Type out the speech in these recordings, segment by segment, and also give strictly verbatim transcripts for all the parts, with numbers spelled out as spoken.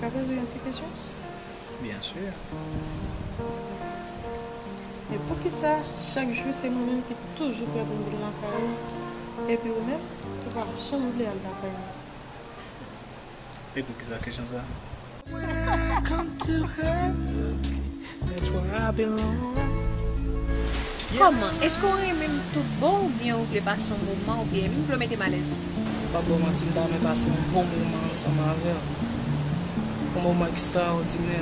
Ka poze yon ti kesyon? Byen si. Men poukisa chak jou se mwen menm ki toujou prè pou m vin lakay ou, epi ou menm, ou pa janm vle al lakay mwen? E poukisa kesyon sa? Welcome to hell. That's where I belong. Kòman? Èske w renmen m tout bon oubyen ou vle pase yon moman oubyen menm vle w mete m alèz? M p ap ba w manti, m ta renmen pase yon bon moman ansanm avè w. Yon moman ekstraòdinè.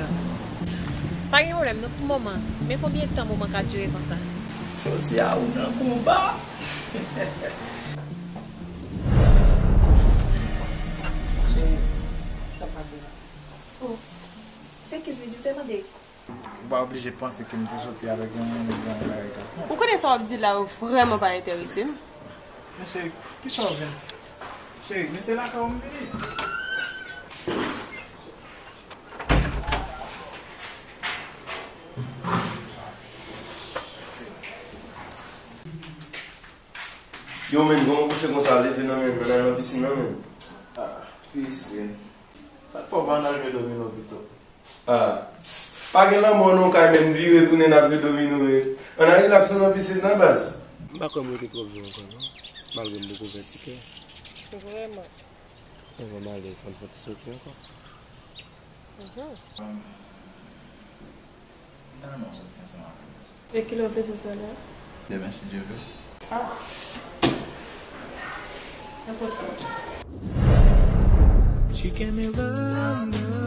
Pa gen pwoblèm non pou moman. Men konbyen tan moman ka dire konsa? Jodi a ou nan konba. Cheri, sa k pase la? Oh, se kiss video w te mande? Ou pa oblije panse ke m te soti avèk yon moun oubyen yon bagay konsa. Ou konnen sa w ap di la yo vrèman pa enterese m. Men cheri, kisa w vin? Cheri, men se lakay ou m vini. Yo, men, kòman kouche konsa, leve nan men, nan, nan pisin nan, men. Ah, pisin. Sa k fè w pa ann al jwe domino pito? Ah. Pa gen lanmò nan yon kay, men vire tounen n ap jwe domino, men. Ann al rilaks nou nan pisin nan, baz. M pa kwè m rete twòp jou ankò, non. Malgre m poko fè ti kè. Vrèman. Anvan m ale, fò n fè ti soti ankò. Mhm. M ta renmen w soti ansanm avè m. E kilè w vle fè sa la? Demen, si Dye vle. Ah. Enposib. She gave me love, love.